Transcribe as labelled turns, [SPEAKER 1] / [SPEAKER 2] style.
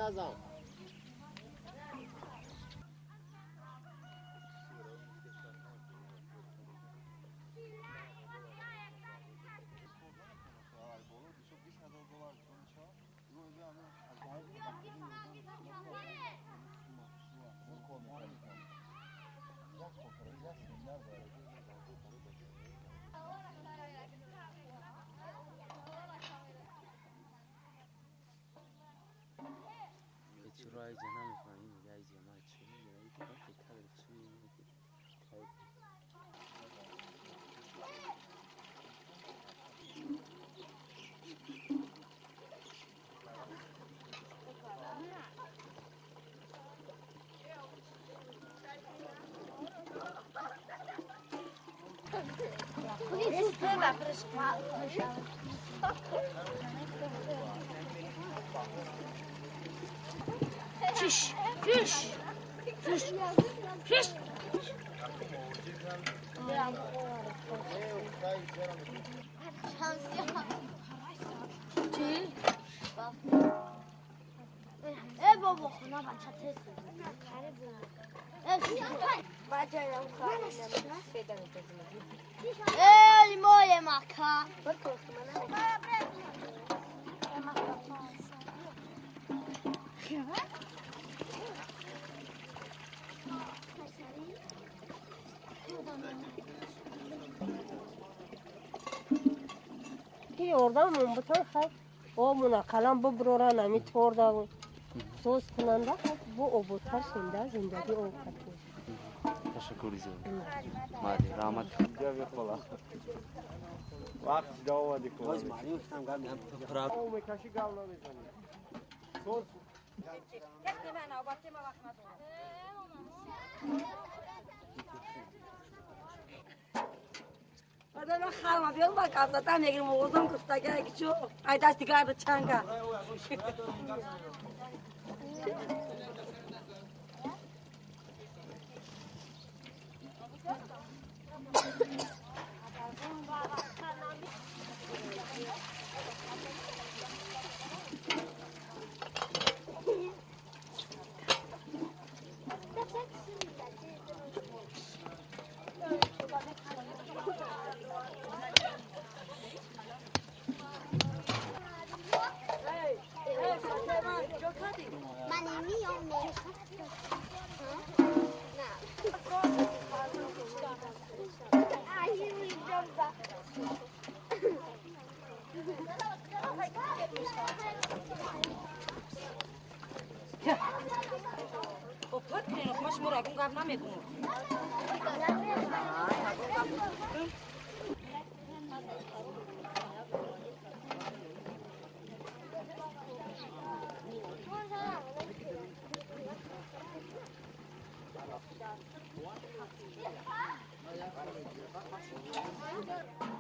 [SPEAKER 1] назан.
[SPEAKER 2] چرا ای جنا میفهمیم میگه ای جنا چی میگه ای که فکر چی میگه.
[SPEAKER 3] Şiş, şiş, şiş, şiş. چی؟ ای بابا خونه بچه تست. ای مای مکا.
[SPEAKER 4] ки ёрдам бутан хай обуна калам буброран ами торда соз кунанда бо ободтар шинда зиндагӣ об катем.
[SPEAKER 2] Ташаккур зиёд. Майли, раҳмат.
[SPEAKER 1] Вақт ҷо омадӣ ку.
[SPEAKER 2] Боз маълим гуфтам гап мезанам.
[SPEAKER 1] Об мекашӣ гап намезанӣ. Соз
[SPEAKER 5] Одам харма биён ба кавзата мегирим оғозам гуфтага ки чо ай даст дигар ба чанга.
[SPEAKER 3] Thank you.